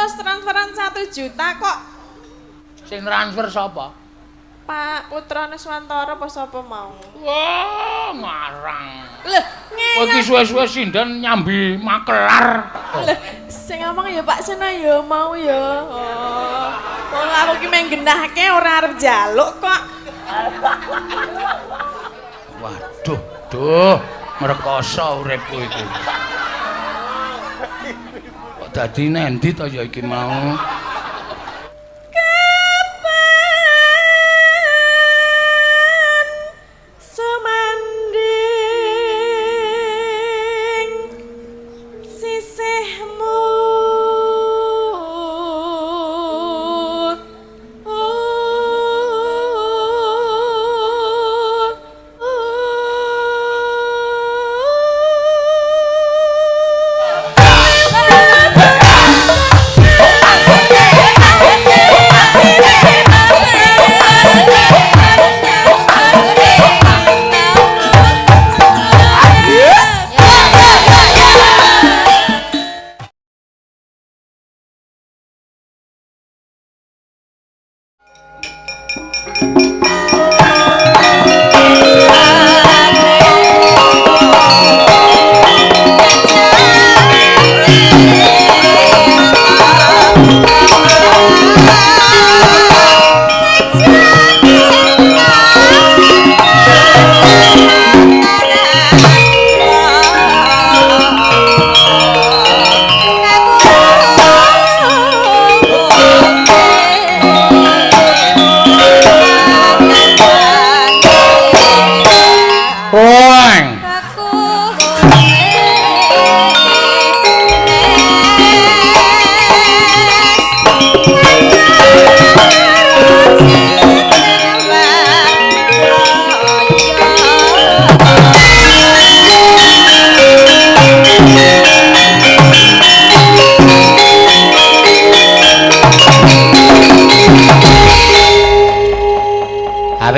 wis transferan 1 juta kok. Sing transfer sapa? Pak Putra Nuswantara apa sapa mau? Wah, ngarang. Lho, kowe iki suwe-suwe sinden nyambi makelar. Lho, sing ngomong ya Pak Seno ya mau ya. Oh. Wong aku ki meng genahke ora arep njaluk kok. Waduh, duh, ngrekoso uripku iki. Kok dadi nendi to ya iki mau?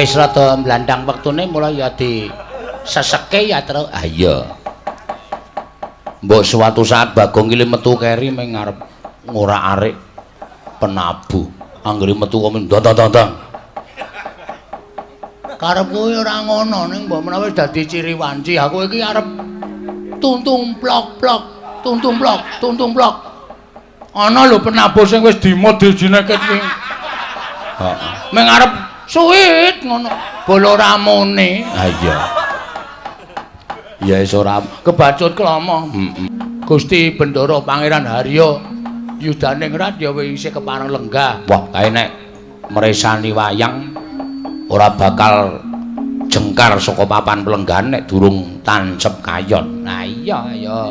Wis rada mblandang wektune mula ya di seseke ya terus. Ah iya. Mbok suatu saat Bagong iki metu keri ming arep ngorak-arik penabuh. Anggere metu kok ndang-ndang. Karepku ora ngono ning mbok menawa wis dadi ciri wanci. Aku iki arep tuntung plok-plok, tuntung plok, tuntung plok. Ana lho penabuh sing wis dimut dijineke kuwi. Heeh. Ming arep suwit ngono bolo ramone. Ha iya. Ya wis ora kebacut klomo. Heeh. Gusti Bendara Pangeran Harya Yudaningrat ya wis isih kepareng lenggah. Wah, kae nek mresani wayang ora bakal jengkar saka papan pelenggahan nek durung tancep kayon. Nah iya ya.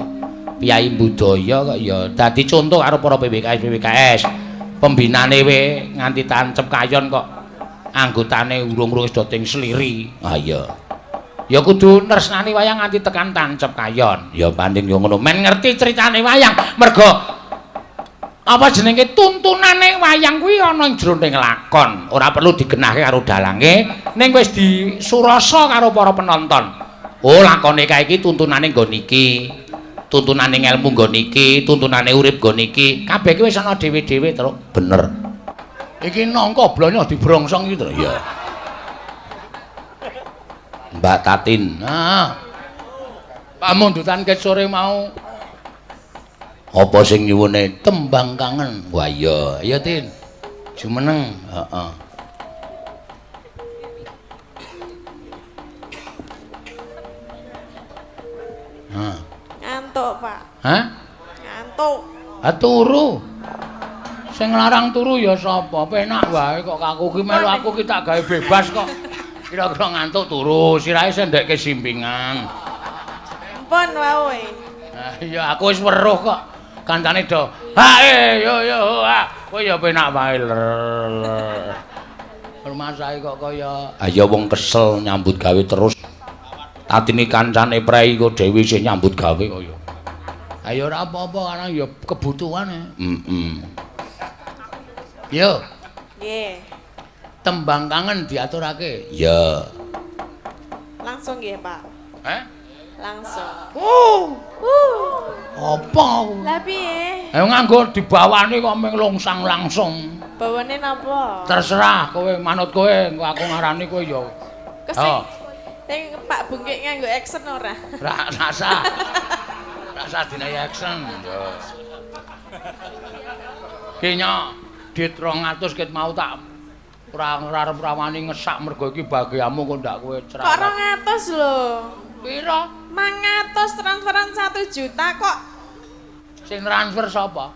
Piyai budaya kok ya dadi contoh karo para PWKS PWKS. Pembinane we nganti tancep kayon kok anggotane urung-urung wis do ting sliri. Ah iya. Ya kudu tresnani wayang nganti tekan tancep kayon. Ya pancen yo ngono. Men ngerti critane wayang. Mergo apa jenenge tuntunane wayang kuwi ana ing jroning lakon. Ora perlu digenahke karo dalange, ning wis disurasa karo para penonton. Oh, lakone kae iki tuntunane nggon iki. Tuntunane ngelmu nggon iki, tuntunane urip nggon iki. Kabeh iki wis ana dhewe-dhewe, Truk. Bener. Iki nangka blonyo dibrongsong iki to. Iya. Mbak Tatin. Nah. Pamundutan ket sore mau. Apa sing nyuwune tembang kangen? Wah iya, iya Tin. Jumeneng, heeh. Hah. Ngantuk, Pak. Hah? Ngantuk. Ha turu. Sing nglarang turu ya sapa? Penak wae kok aku ki melu aku ki tak gawe bebas kok. Kira-kira ngantuk turu, sirahe sendekke simpingan. Ampun wae. Ah iya aku wis weruh kok. Kancane do. Ha yo yo ha. Kowe ya penak wae. Rumasahe kok kaya ah ya wong kesel nyambut gawe terus. Tatine kancane prei kok dhewe isih nyambut gawe kaya. Ayo ora apa-apa karena ya kebutuhan. Heeh. Yo. Nggih. Tembang kangen diaturake. Iya. Langsung nggih, Pak. Heh? Langsung. Oh. Apa? Lah piye? Ayo nganggo dibawani kok ming lungsang langsung. Bawane napa? Terserah kowe manut kowe, engko aku ngarani kowe ya. Kesing. Sing Pak Bungkik nganggo action ora? Ora rasa. Rasa dinayi action. Ya. Ki nyok, dit 200 ket mau tak ora arep rawani ngesak mergo iki bagianmu kok ndak kowe cerawat. Kok 200 lho? Pira? 500 transferan 1 juta kok. Sing transfer sapa?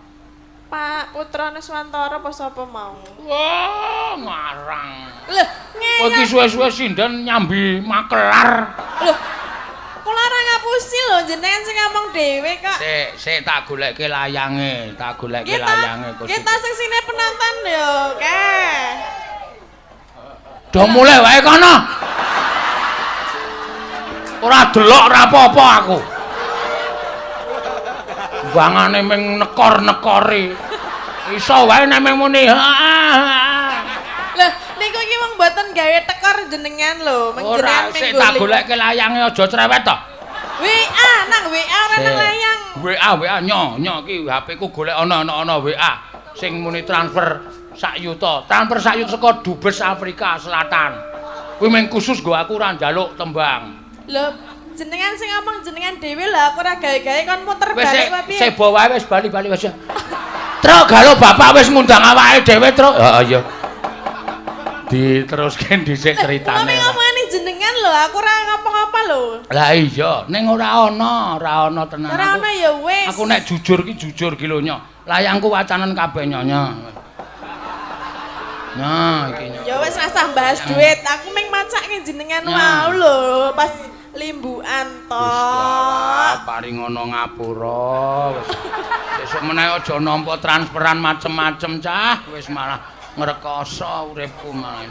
Pak Putra Nuswantara apa sapa mau? Wah, ngarang. Lho, ngene. Kowe iki suwe-suwe sinden nyambi makelar. Lho. Kula ora ngapusi lho, jenengan sing ngomong dhewe kok. Sik, sik tak golekke layange, tak golekke layange kok. Kita sing sine penonton yo, oke. Do mulih wae kono. Ora delok ora apa-apa aku. Bangane ming nekor-nekori. Iso wae nek ming muni. Lho, niku iki wong mboten gawe tekor jenengan lho, ming jenengan ming golek. Tak golekke layange aja cerewet to. WA nang WA ora nang layang. WA WA nyo nyo iki HP ku golek ana WA sing muni transfer sak yuta. Transfer sak yuta saka Dubes Afrika Selatan. Kuwi ming khusus nggo aku ora njaluk tembang. Lho, jenengan sing ngomong jenengan dhewe lho, aku ora gawe-gawe kon muter balik wae piye. Sebo wae wis bali-bali wis. Truk galo bapak wis ngundang awake dhewe, Truk. Heeh iya. Diteruske dhisik critane. Lha ngomongane jenengan lho, aku ora ngapa-ngapa lho. Lah iya, ning ora ana, ora ana tenan. Ora ana ya wis. Aku nek jujur ki jujur ki lho nyo. Layangku wacanen kabeh nyonya. Nah, iki nyo. Ya wis rasah bahas duit, aku ming macake jenengan wau lho pas limbukan to. Paring ana ngapura wis. Sesuk meneh aja nampa transferan macem-macem cah, wis malah ngrekoso uripku malah.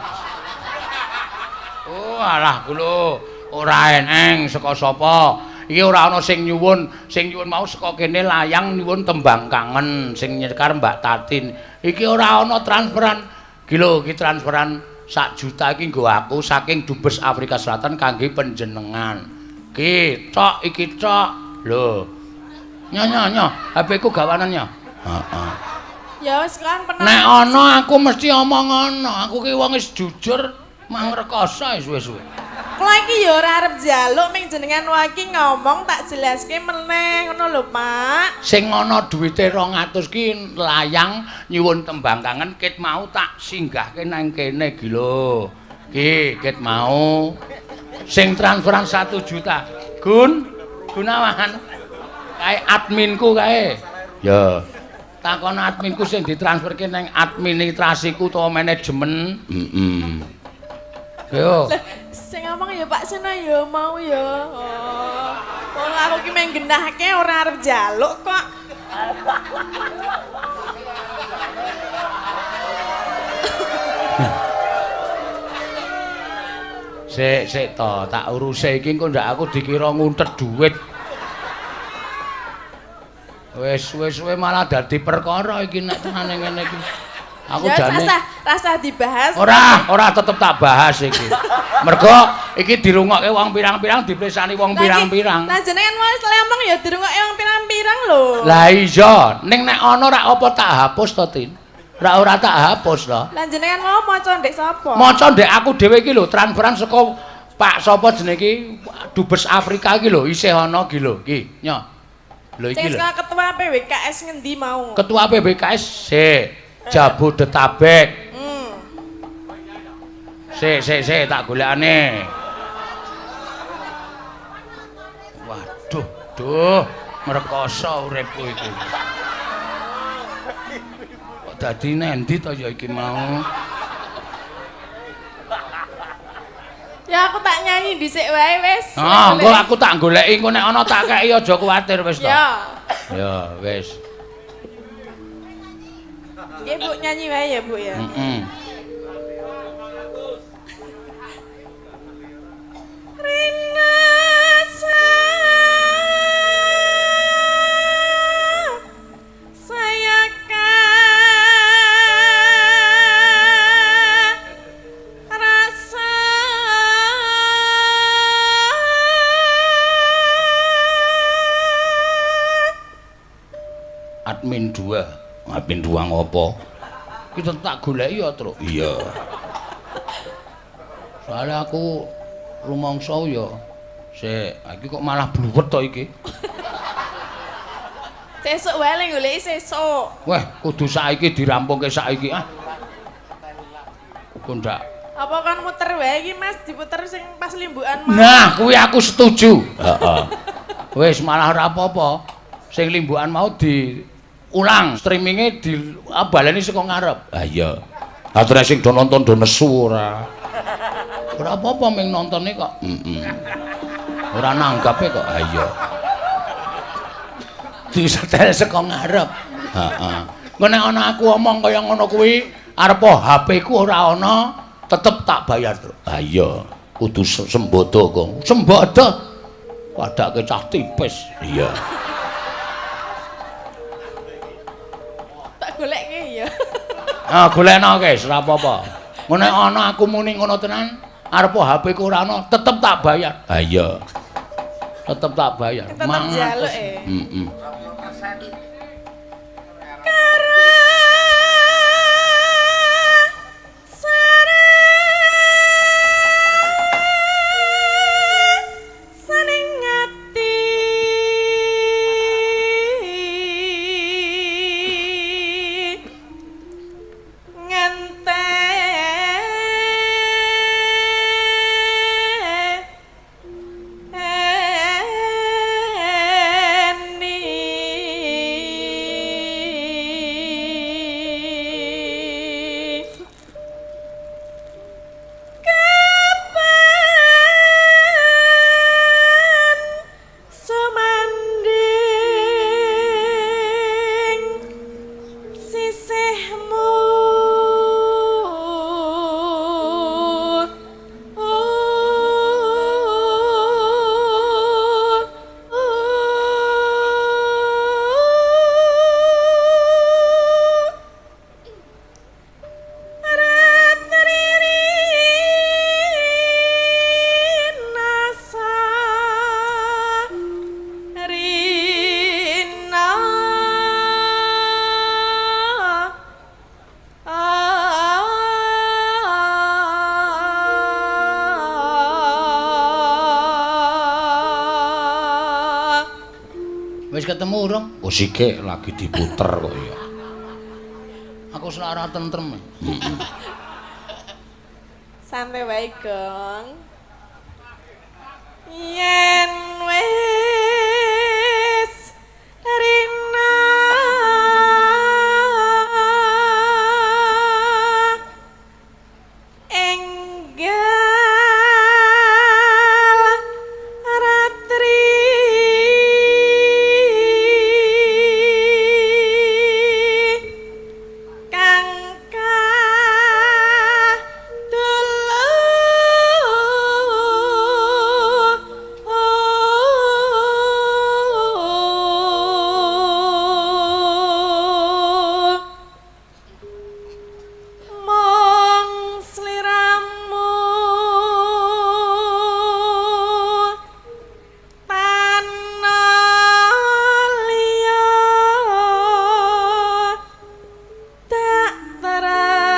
Oh alah kulo ora eneng saka sapa. Iki ora ana sing nyuwun, sing nyuwun mau saka kene layang nyuwun tembang kangen sing nyekar Mbak Tatin. Iki ora ana transferan. Iki lho iki transferan sak juta iki nggo aku saking Dubes Afrika Selatan kangge panjenengan. Ki tok iki tok. Lho. Nyo nyo nyo, HP ku gawanan nyo. Heeh. Ya wis kan penang. Nek ana aku mesti omong ana. Aku ki wong wis jujur mangrekoso wis suwe-suwe. Kula iki ya ora arep njaluk ming jenengan wae iki ngomong tak jelaske meneh ngono lho, Pak. Sing ana duwite 200 ki layang nyuwun tembang kangen ket mau tak singgahke nang kene iki lho. Ki ket mau sing transferan 1 juta. Gun, Gunawan. Kae adminku kae. Ya. Takon adminku sing ditransferke nang administrasiku utawa manajemen. Heeh. Yo. Sing ngomong ya Pak Seno ya mau ya. Oh. Wong aku ki meng genahke ora arep njaluk kok. Sik sik to, tak uruse iki engko ndak aku dikira nguntet duit. Wis wis wis malah dadi perkara iki nek tenane ngene iki. Aku ya, jane rasah dibahas. Ora, ora tetep tak bahas iki. Mergo iki dirungokke wong pirang-pirang, dipresani wong pirang-pirang. Lah jenengan wis ngomong ya dirungokke wong pirang-pirang lho. Lah iya, ning nek ana rak apa tak hapus to, Tin? Rak ora tak hapus to. Lah jenengan mau maca ndek sapa? Maca ndek aku dhewe iki lho, transferan saka Pak sapa jenenge iki Dubes Afrika iki lho, isih ana iki lho, iki. Nyo. Lho iki lho. Sing ketua PWKS ngendi mau? Ketua PWKS sik. Jabodetabek. Sik sik sik tak golekane. Waduh, duh, ngrekoso uripku iki. Kok dadi nendi to ya iki mau? Ya aku tak nyanyi dhisik wae wis. Ah, engko aku tak goleki engko nek ana tak kei aja kuwatir wis to. Ya. Ya, wis. Nggih Bu, nyanyi wae ya Bu ya. Heeh. Rina saya rasa Pinduang apa? Ki tak goleki ya, Truk. Iya. Soale aku rumangsa ya sik, iki kok malah bluwet to iki. Sesuk wae le goleki sesuk. Wah, kudu saiki dirampungke saiki ah. Kok ndak apa kan muter wae iki Mas, diputer sing pas limbukan mau. Nah, kuwi aku setuju. Heeh. Wis malah ora apa-apa. Sing limbukan mau diulang, streaminge di baleni saka ngarep. Ha iya. Ha terus sing do nonton do nesu ora. Ora apa-apa ming nontone kok. Heeh. Ora nanggape kok. Ha iya. Disetel saka ngarep. Heeh. Engko nek ana aku omong kaya ngono kuwi, arep HP ku ora ana, tetep tak bayar, Truk. Ha iya, kudu sembodo kok. Sembodo. Padake cah tipis. Iya. Tak golekke ya. Ah, golekno wis ora apa-apa. Engko nek ana aku muni ngono tenan, arep HP ku ora ana, tetep tak bayar. Ha iya. Tetep tak bayar. Tetep njaluk e. Heeh. Wis ketemu urung? Oh sike lagi diputer kok ya. Aku selak ora tentrem. Heeh. Santai wae, Gong. Yen wis rina enggal ratri kang kadulu mong sliramu tanah liya tak tresnani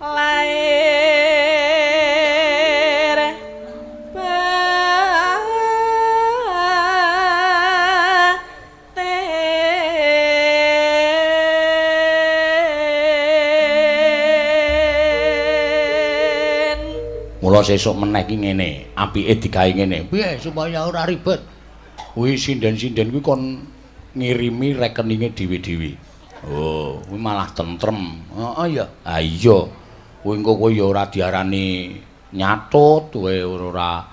lair batin. Mula sesuk meneh ki ngene, apike digawe ngene. Piye supaya ora ribet? Kuwi sinden-sinden kuwi kon ngirimi rekeninge dhewe-dhewe. Oh, kuwi malah tentrem. Heeh ya. Ha iya. Kuwi engko kowe ya ora diarani nyatut, kowe ora.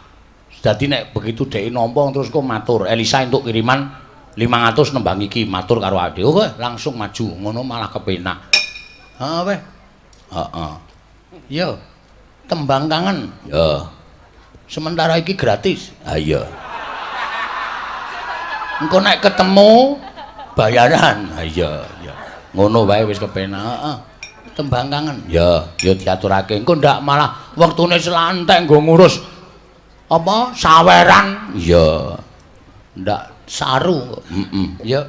Dadi nek begitu dhek nampa terus kok matur, Elisa entuk kiriman 500 nembang iki, matur karo awake dhewe. Oke, langsung maju, ngono malah kepenak. Heeh weh. Heeh. Yo. Tembang kangen. Ya. Sementara iki gratis. Ha iya. Engko nek ketemu bayaran. Ha iya, iya. Ngono wae wis kepenak. Heeh. Tembang kangen. Ya, ya diaturake. Engko ndak malah wektune selantek nggo ngurus apa saweran. Iya. Ndak saru kok. Heeh. Ya.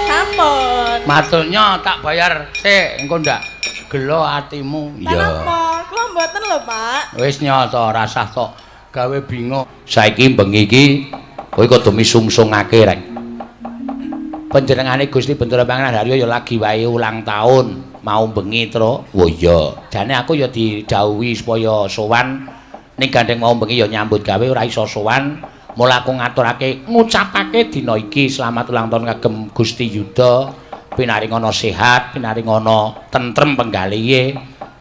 Sampun. Maturnya tak bayar sik, engko ndak gelo atimu. Iya. Napa? Kula mboten lho, Pak. Wis nyata rasah tok gawe bingung. Saiki bengi iki kowe kudu misungsungake rek. Panjenengane Gusti Bendara Pangeran Haryo ya lagi wae ulang tahun, mau bengi, Tru. Oh iya. Jane aku ya didhawuhi supaya sowan ning gandeng mau bengi ya nyambut gawe ora iso sowan. Mula aku ngaturake ngucapake dina iki selamat ulang tahun kagem Gusti Yuda. Pinaringana sehat, pinaringana tentrem penggalihe,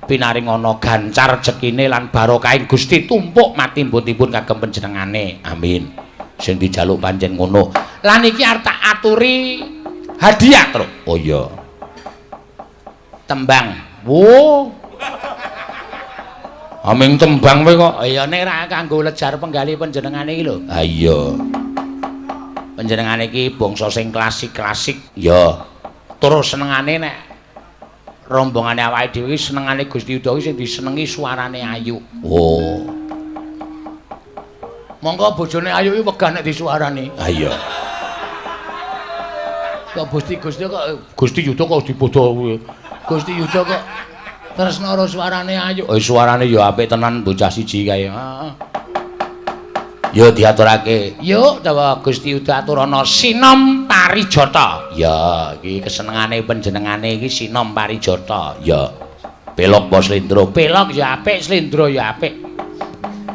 pinaringana gancar rejekine lan barokahing Gusti tumpuk matimbun-timbun kagem panjenengane. Amin. Sing dijaluk pancen ngono. Lan iki arep tak aturi hadiah, Tru. Oh iya. Tembang. Wo. Aming tembang kowe kok. Ya nek ra kanggo lejar penggalih panjenengane iki lho. Ha iya. Panjenengane iki bangsa sing klasik-klasik. Ya. Terus senengane nek rombongane awake dhewe iki senengane Gusti Yuda iki sing disenengi suarane ayu. Oh. Monggo bojone ayu iki wegah nek disuarani. Ha iya. Kok Gusti Gusti kok Gusti Yuda kok dibodo kuwi. Gusti Yuda kok tresna karo suarane ayu. Oh suarane ya apik tenan bocah siji kae. Heeh. Ya diaturake. Yuk dawa Gusti Yuda aturana sinom parijata. Ya iki kesenengane panjenengane iki sinom parijata. Ya. Pelok apa slendro? Pelok ya apik, slendro ya apik.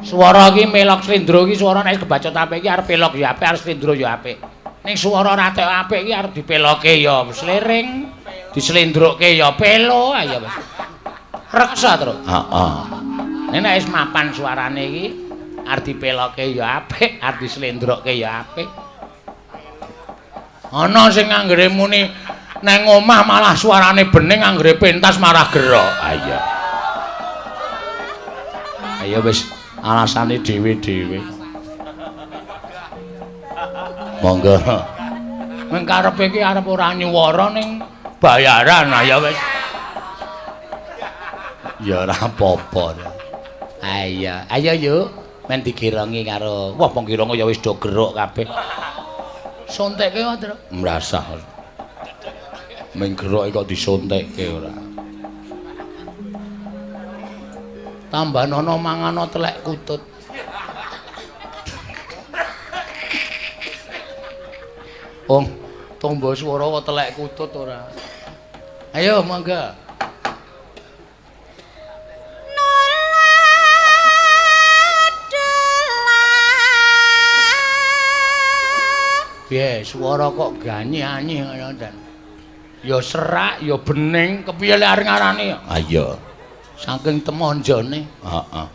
Swara iki melok slendro iki swara nek kebacut apik iki arep pelok ya apik, arep slendro ya apik. Ning swara ora tek apik iki arep dipeloke ya sliring, dislendroke ya pelo, ayo wis. Reksa, Tru. Heeh. Nek wis mapan suarane iki arep dipeloke ya apik, arep dislendroke ya apik. Ana sing anggere muni nang omah malah suarane bening, anggere pentas marah gerok. Ayo. Ayo wis alasane dhewe-dhewe. Monggo. Meng karepe iki arep ora nyuwara ning bayaran, ayo wis. Ya ora apa-apa. Ayo, ayo yuk men digirongi karo. Wah, wong gironge ya wis do geruk kabeh. Sontekke wae, Tru. Mrasah. Meng geruke kok disontekke ora. Tambah nono mangano telek kutut. Wong tombo swara kok telek kutut ora. Ayo mangga. Piye swara kok ganyi-anyi ngono dan. Ya serak, ya bening, kepiye lek arep ngarani ya? Ha iya. Saking temonjone. Heeh.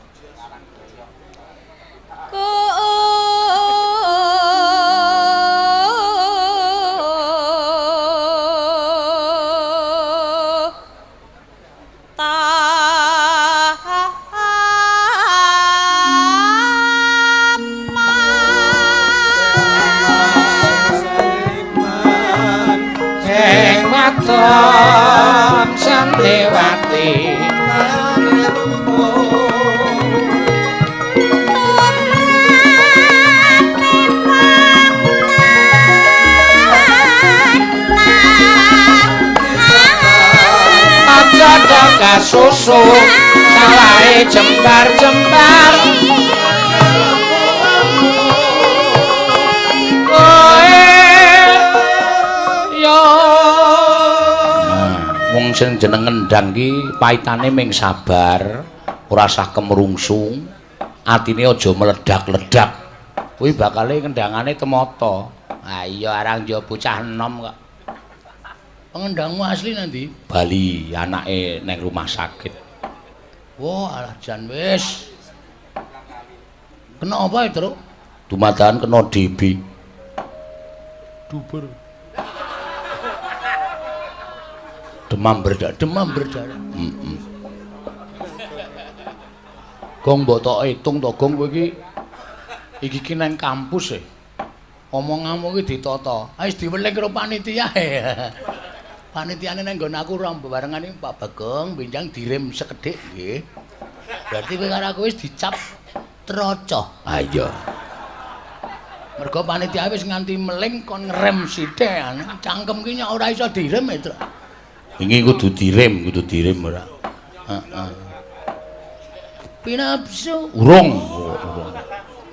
Waton Sanewati aja kasusu salahe jembar-jembar kowe yo. Wong sing jeneng ngendang ki paitane ming sabar, ora usah kemrungsung, atine aja meledak-ledak. Kuwi bakale kendangane temata. Ha iya arang yo bocah enom kok. Pengendangmu asli nanti? Bali, anake neng rumah sakit. Wah, alah jan wis. Kena apa itu, Truk? Dumadakan kena DB. Duber. Demam berdarah, demam berdarah. Heeh. Gong mbok tok itung to, Gong kowe iki iki ki nang kampus e. Omonganmu iki ditata. Wis diweling karo panitia. Panitiane nang nggon aku ora barengane Pak Bagong benjang direm sekedhik nggih. Berarti kowe karo aku wis dicap trocoh. Ha iya. Mergo panitia wis nganti meling kon ngerem sithik, cangkem ki nyok ora iso direm e, Truk. Wingi kudu direm ora. Heeh. Pinapsu urung, urung.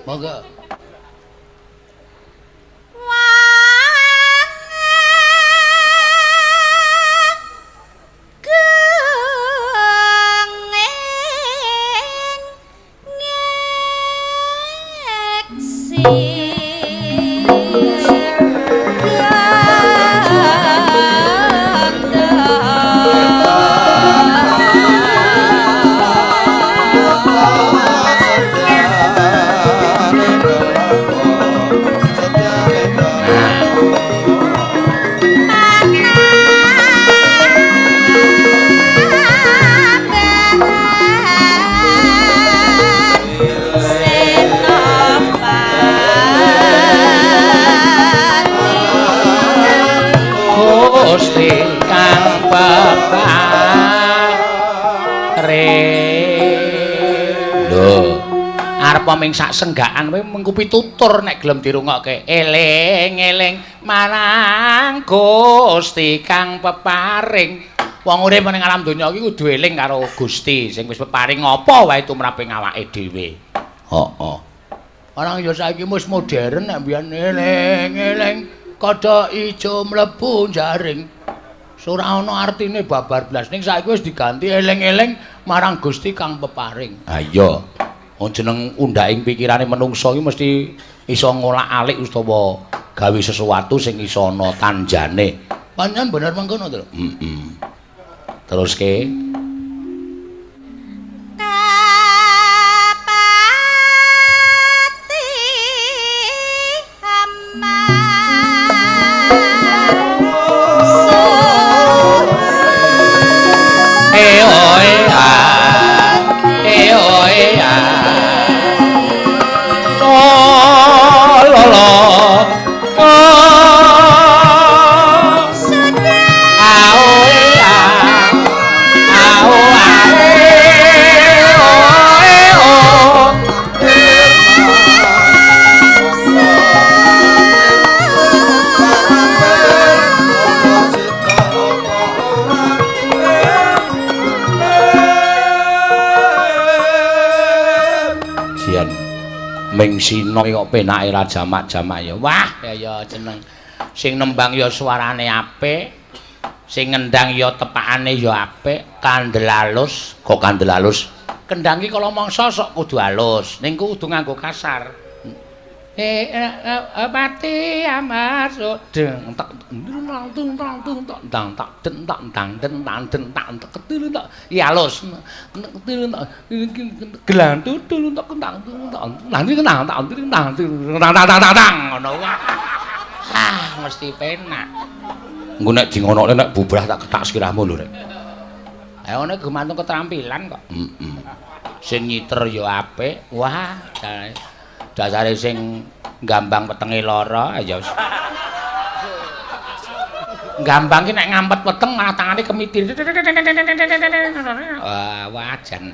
Monggo. Gusti kang peparing. Lho, arep ming sak senggakan kowe mengku pitutur nek gelem dirungokke. Eling-eling marang Gusti kang peparing. Wong urip ning alam donya iki kudu eling karo Gusti sing wis peparing apa wae tumrape awake dhewe. Heeh. Orang ya saiki wis modern nek mbiyen eling-eling kodhok ijo mlebu jaring. Ora ana artine babar blas ning saiki wis diganti eling-eling marang Gusti kang peparing. Ha iya. Wong jeneng undhaking pikirane menungsa iki mesti iso ngolak-alik utawa gawe sesuatu sing iso ana tanjane. Pancen bener mengkono to? Heeh. Teruske. Ming sina kok penake ra jamak-jamak ya. Wah, ya jeneng sing nembang ya suarane apik, sing ngendang ya tepakane ya apik, kandel alus, kok kandel alus. Kendang iki kala mangsa sok kudu alus, ning kudu nganggo kasar. Pati amar sok deng tak tung tung tung tak dang tak den tak dang den tak den tak ketil tak ya alus ketil tak gelang tutul tak kentang tak nanti kentang tak tang tang tang tang ngono. Ah mesti penak. Engko nek di ngonokne nek bubrah tak ketak sirahmu lho rek. Ayo nek gumantung keterampilan kok. Heeh. Sing nyiter ya apik. Wah, dasare sing gambang wetenge lara ya wis. Gambang ki nek ngampet weteng malah tangane kemitir. Wah, wajan.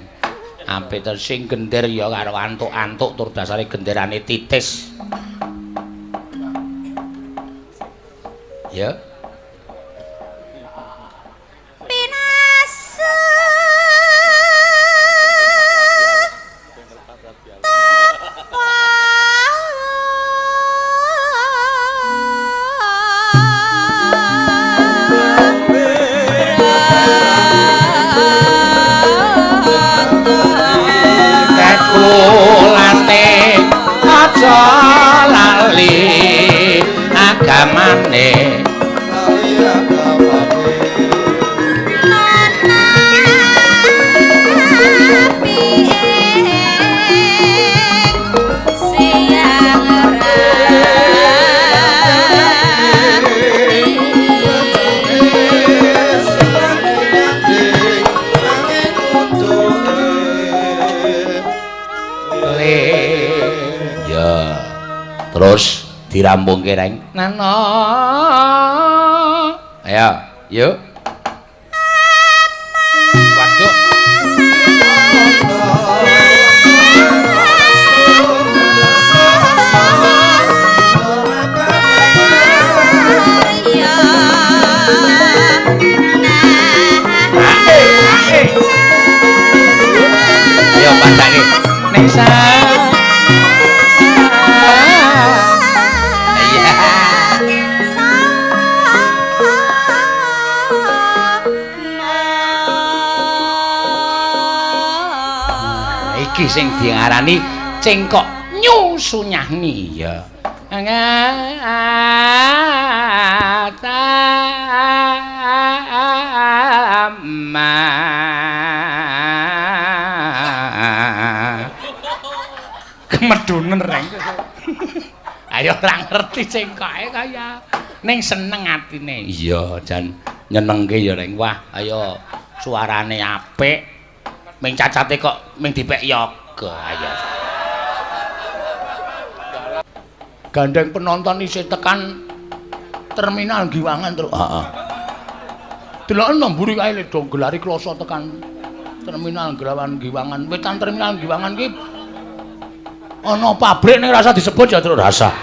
Apik to sing gender ya karo antuk-antuk tur dasare genderane titis. Ya. Kulate aja lali agamane. Terus dirampungke reng. Nano. Ayo, Yuk. Waduh. Ayo pandake. Nesa. Iya. Iki sing diarani cengkok nyusunyahni ya. Kemedunen reng. Ayo ora ngerti cengkoke kaya ning seneng atine. Iya, jan nyenengke ya reng. Wah, ayo suarane apik. Ming cacate kok ming dipek yoga. Ayo. Gandeng penonton isih tekan terminal Giwangan terus. Heeh. Deloken mburi kae le do gelari kloso tekan terminal Giwangan. Wetan terminal Giwangan ki ana pabrik ning rasa disebut ya terus rasa.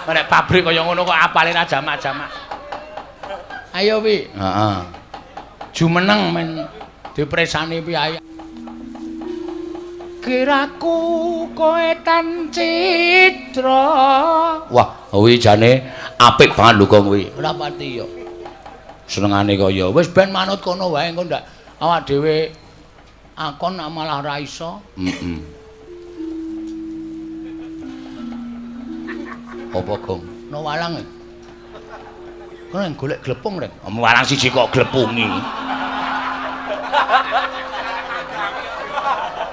Nek pabrik kaya ngono kok apale ra jamak-jamak. Ayo wi. Heeh. Jumeneng men dipresani piye. Kiraku kowe tan citra. Wah, kuwi jane apik banget lho kong kuwi. Ora pati yo. Senengane kaya wis ben manut kono wae engko ndak awak dhewe akon malah ora iso. Heeh. Apa gong? No walang. Kono golek glepung rek. Walang siji kok glepungi.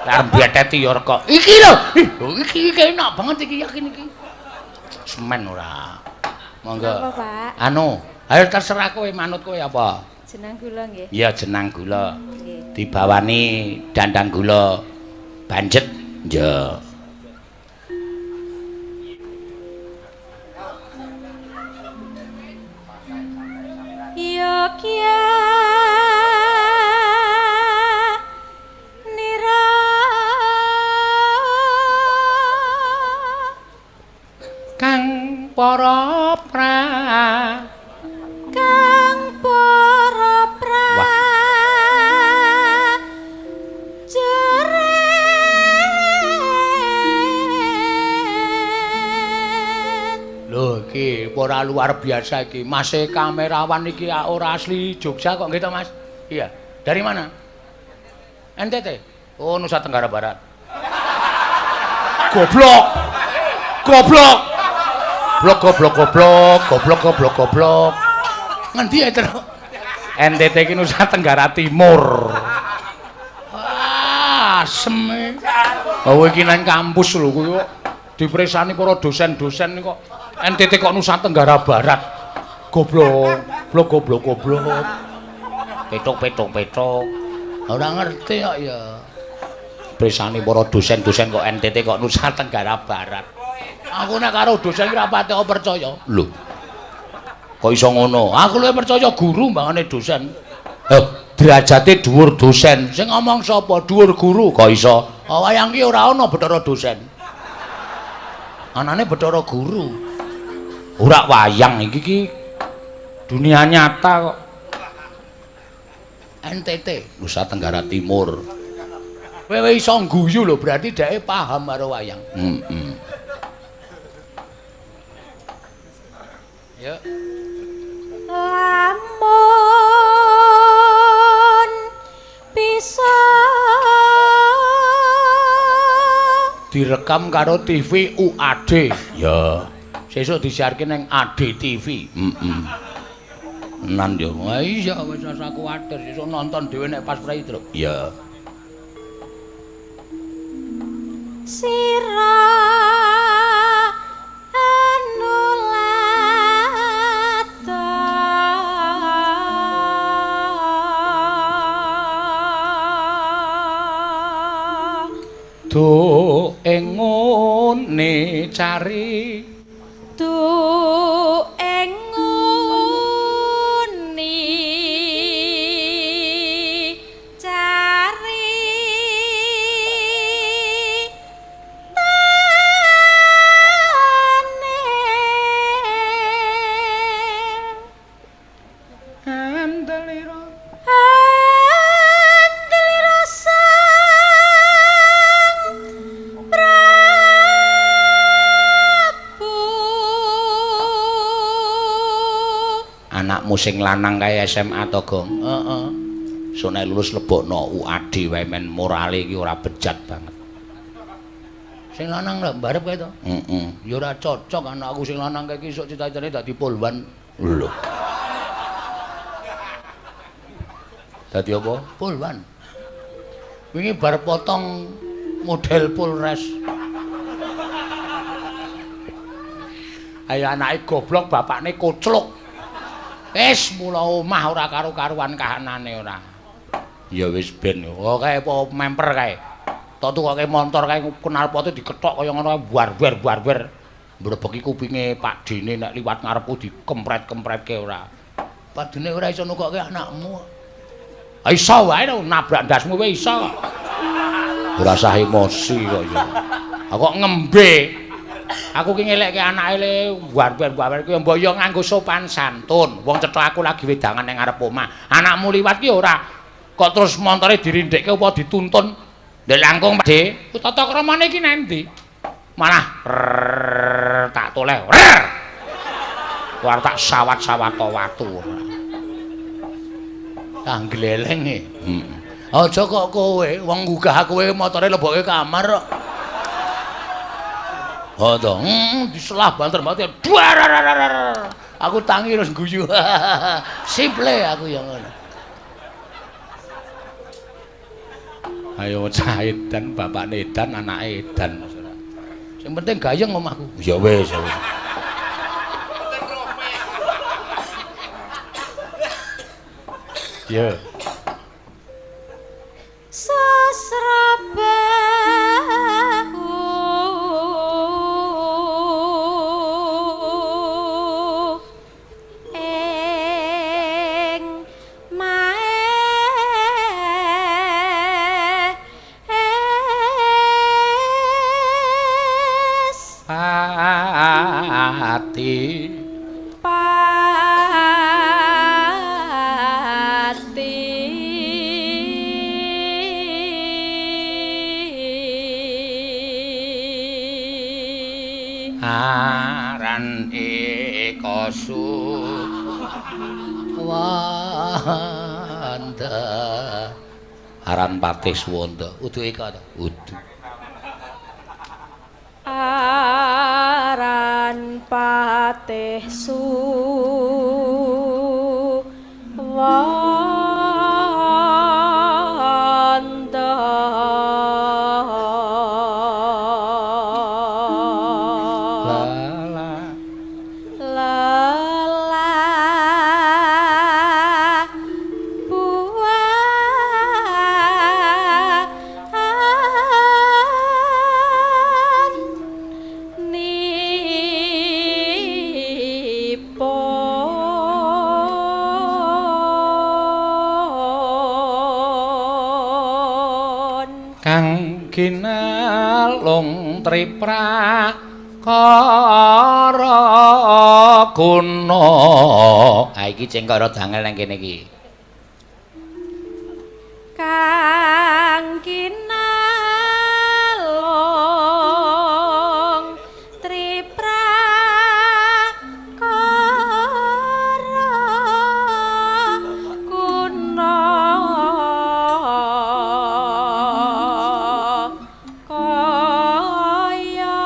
Arep biateti ya rek. Iki lho. Iki enak banget iki yakin iki. Semen ora. Monggo. Apa, Pak? Anu, ayo terserah kowe manut kowe apa? Jenang gula nggih. Iya, jenang gula. Nggih. Dibawani dandang gula banjet. Ya. Yogya nira kang para pra kang para pra Lho iki ora luar biasa iki. Mas kamerawan iki ora asli Jogja kok nggih to, Mas? Iya. Dari mana? NTT. Oh, Nusa Tenggara Barat. Goblok. Goblok. Blok goblok goblok, goblok goblok goblok. Ngendi ya, Tru? NTT iki Nusa Tenggara Timur. Wah, asem. Oh, iki nang kampus lho kuwi kok dipresani para dosen-dosen kok NTT kok Nusa Tenggara Barat. Goblok, blok goblok goblok. Petok petok petok. Ora ngerti kok ya. Presani para dosen-dosen kok NTT kok Nusa Tenggara Barat. Aku nek karo dosen ki ora pati percaya. Lho. Kok iso ngono? Aku luwih percaya guru mbangane dosen. Heh, derajate dhuwur dosen. Sing ngomong sapa? Dhuwur guru. Kok iso? Wayang ki ora ana Bathara dosen. Anane Bathara guru. Ora wayang iki ki dunia nyata kok. NTT, Nusa Tenggara Timur. Kowe iso ngguyu lho, berarti dheke paham karo wayang. Heeh. Ya. Lamun bisa direkam karo TV UAD. Ya. Sesuk disiarke ning ADTV. Heeh. Nan yo. Wah iya wis ora kuwatir sesuk nonton dhewe nek pas prei, Truk. Iya. Sira anulata Do ing ngene cari do Andelira. Andelira Sang Prabu. Anakmu sing lanang kae SMA to, Gong? Heeh. So nek lulus lebokno UAD wae men morale iki ora bejat banget. Sing lanang lho mbarep kae to? Heeh. Ya ora cocok anakku sing lanang kae iki sok cita-citane dadi polwan. Lho. Dadi apa? Polwan. Wingi bar potong model Polres. Ayo anake goblok, bapakne kocluk. Wis mula omah ora karo-karuan kahanane ora. Ya wis ben. Oh kae apa memper kae. Tok tukoke montor kae knalpote dikethok kaya ngono bar-bar. Mbrebeki kupinge Pak Dene nek liwat ngarepku dikempret-kempretke ora. Pak Dene ora iso nukokke anakmu. Ha iso wae nabrak ndasmu wae iso. Ora usah emosi kok ya. Aku kok ngembe. Aku ki ngelekke anake le war-war kuwi mbok yo nganggo sopan santun. Wong cetha aku lagi wedangan ning ngarep omah. Anakmu liwat ki ora kok terus montore dirindekke apa dituntun. Ndek langkung Pak De, tata kramane iki nang ndi? Malah tak toleh. War tak sawat-sawat watu. Ah glelenge. Heeh. Aja kok kowe wong nggugah kowe motore lebokke kamar kok. Oh to, diselah banter banget. Aku tangi terus guyu. Simple aku ya ngono. Ayo cah edan, bapakne edan, anake edan. Sing penting gayeng omahku. Ya wis, ya wis. Ya. Sasrabahu ing maes Pati pati aran eka Suwanda. Aran Patih Suwanda. Udu eka ta? Udu. Aran Patih Suwanda. Lala Lelah buan nipun kang ginalung triprakara guna. Ha iki cengkok rada angel nang kene iki. Kang kinalung triprakara kuna kaya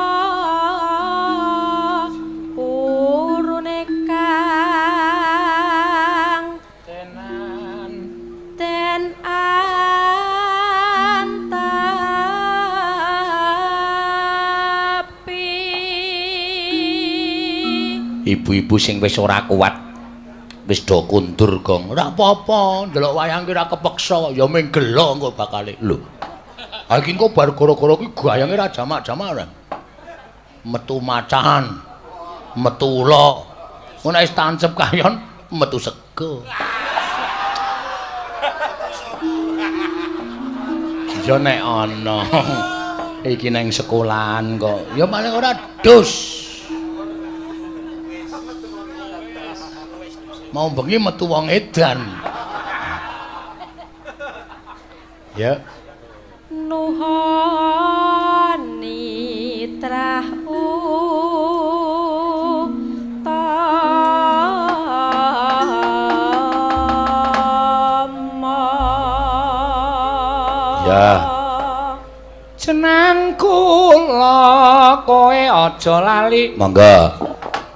purune kang Tenan ten antapi. Ibu-ibu sing wis ora kuat wis do kundur gong. Ora apa-apa, ndelok wayang ki ora kepeksa, ya mung gelo engko bakale. Lho. Ha iki engko bar gara-gara ki gayange ra jamak-jamak ora. Metu macan, metu ula. Ngono nek wis tancep kayon metu sego. Ya nek ana iki nang sekolahan kok. Ya paling ora dus. Mau bengi metu wong edan. Ya. Nuhoni trah utama. Ya. Jenang kula kowe aja lali. Monggo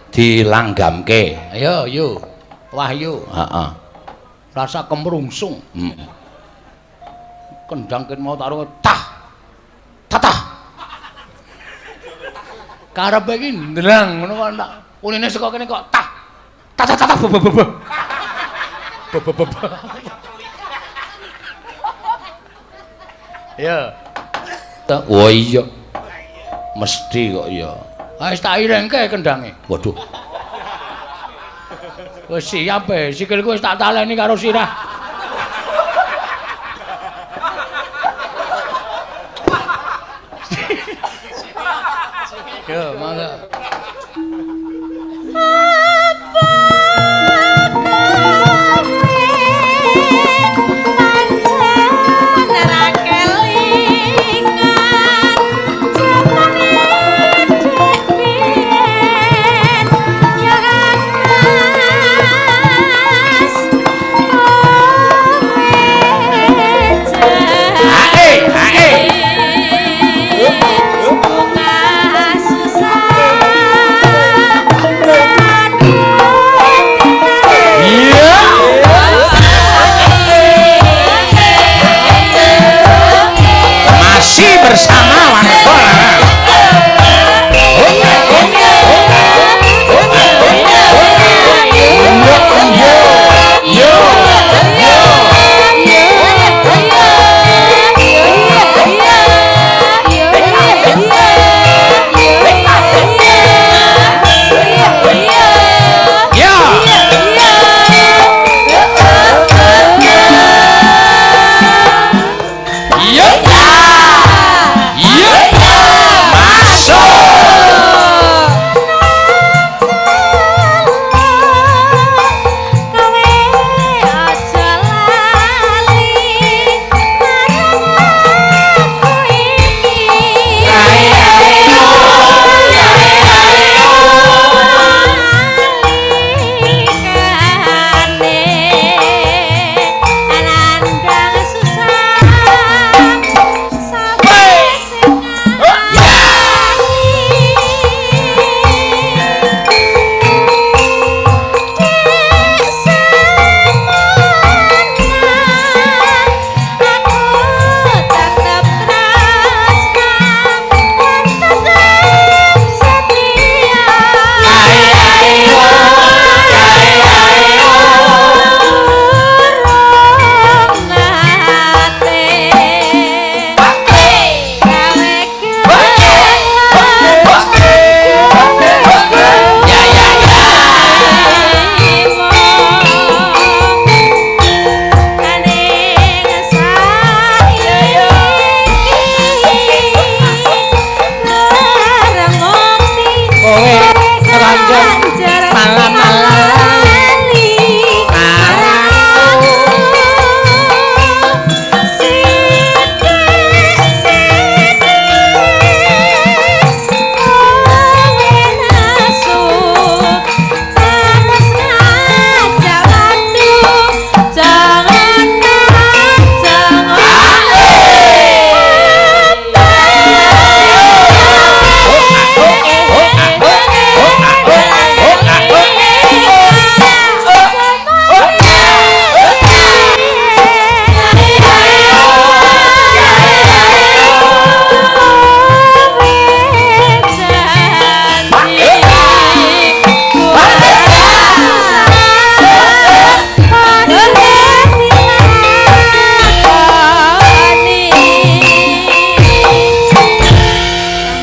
dilanggamke. Ayo yo. Wahyu. Heeh. Rasa kemrungsung. Heeh. Kendang ket mau taruh tah. Tatah. Karepe iki ndrang ngono kok tak unine saka kene kok tah. Tah tah tah be be be. Be be be. Ya. Oh iya. Mesti kok ya. Wis tak irengke kendange. Waduh. Wis siap e, sikilku wis tak taleni karo sirah. Yo, mangga. Apa kowe pancen ra kelingan jamane dek biyen ya Mas kowe Ae, ae. Iya. Masih bersama Waneko Larang. Yo, yo, yo. Yo. Yo. Masuk. Kowe aja lali marang aku iki. Nalikane nandang susah sapa sing ngalami. Aku tetep tresna lan tetep setia. Urung nate gawe Ya ya ya. Kowe keranjang malam-malam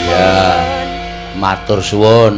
Ya, matur suwun.